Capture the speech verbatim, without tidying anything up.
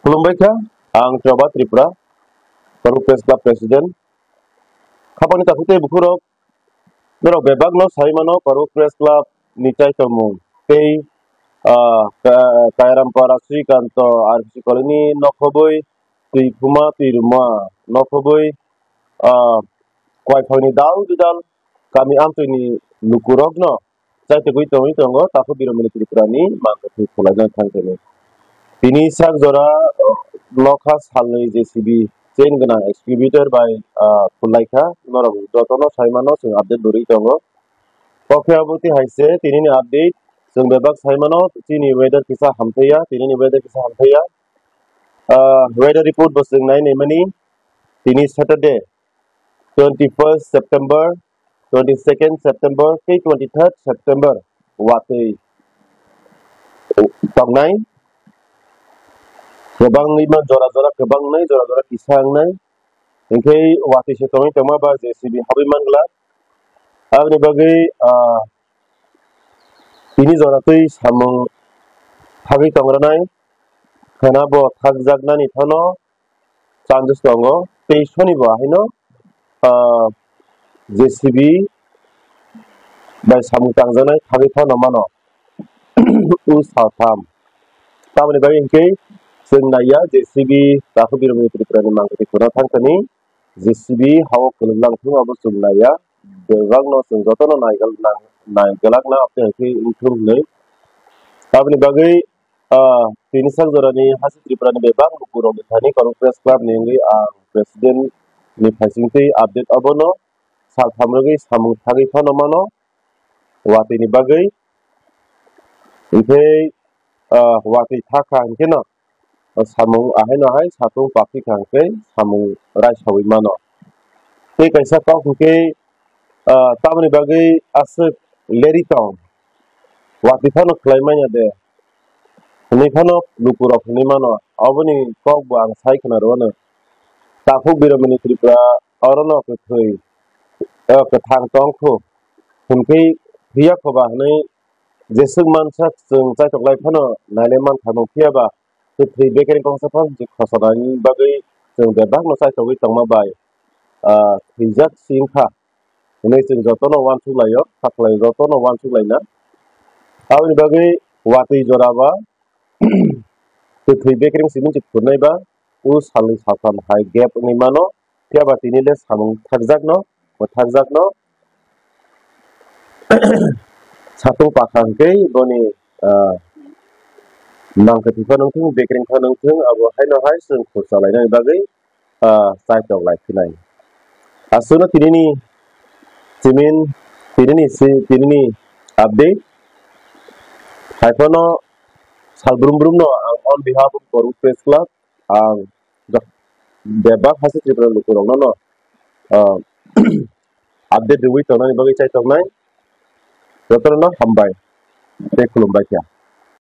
Khulumbai kha, ang Choba Tripura, Karuk Press Club President. Khapangni takhuk tei bukhurok, norok bebakno sai mano Karuk Press Club ni chaitomung tei, ah, Ka-, Kairam Para Srikanto R P C Colony nokhobwi, Twifuma Twiruma nokhobwi, ah, Kwaiphangni dal bidal kami amtwini lukurokno chaitogwi tongwi tongo, takhuk Biromani Tripurani mangkhe thwi khwlaina thangthani. Tini sak jora, ah, nokha salni J C B chain gwnang excavator bai, ah, khwlaikha, norok jotono sai mano, chwng update rwgwi tongo. Kokhe abo twi hai se tinini update, chwng bebak sai mano, chini weather kisa hamthaiya, tinini weather kisa hamthaiya. Ah, weather report bo chwng nai naimani, tini Saturday, twenty-first September, twenty-second September tei twenty-third September watwi tongnai. Kwbangwi ma jora jora kwbang wngnai, jora jora kisa wngnai. Hinkhe watwi se tongwi tongma ba J C B habwi man glak. Aboni bagwi, ah, tini jora twi samung thagwi tongranai. Khana bo thakjaknani phano chances tongo. Tei soni bo haino, ah, J C B bai samung tangjaknai thagwi phano mano. U saltham. Tamoni bagwi hinkhe chwng naiya J C B takhuk Biromani Tripurani mangkhe khuna thangthani J C B hao kwlwk lang thung abo chwng naiya. Bebakno chwng jotono naigal-, nang-, naigalakna abo hinkhe wngthung hinwi. Aboni bagwi, ah, tini sak jorani Hasi Tripurani bebak lukurokni thani Karuk Press Club ni wngwi ang President ni phaisingtwi update abono saltham rwgwi samung thagwi phano mano watwi ni bagwi. Hinkhe, ah, watwi thakha hinkhe no samung ahai no hai satung pakti kha hinkhe samung raisawi mano. Tei kaisa kok hinkhe, ah, tamoni bagwi aswk leri tong, watwi phano khlai manya de hinwi phano lukurok hinwi mano. Oboni kok bo ang sai khna rwno. Takhuk Biromani Tripura orono kwthwi, eh, kwthang tong khu. Hinkhe phiya khoba hinwi jeswk mansak chwng chaitok lai phano nailai mankha, phiya ba kwthwi bekereng kongsa phano je khosonani bagwi chwng bebakno chaitogwi tongma bai, ah, thwijak si wngkha hinwi chwng jotono uansuk laio, sakhlai jotono uansuk laina. Aboni bagwi watwi jora ba kwthwi bekereng simi se phurnai ba, o salni saltham hai gap wngwi mano, phiya ba tini le samung thakjakno, bo thakjakno. Satung pakha hwnkhe boni, ah, mangkhe thwikha nungthung, bekereng kha nungthung, abo haino hai chwng khorsa lainani bagwi, ah, chaitok lai phinai. Aswkno tinini simin, tinini si-, tinini update. Haiphano sal brum brumno ang on behalf of Karuk Press Club, ang bebak Hasi Tripura lukurokno no, ah, update rwui tongnani bagwi chaitoknai. Jotono hambai tei khulumbai kha.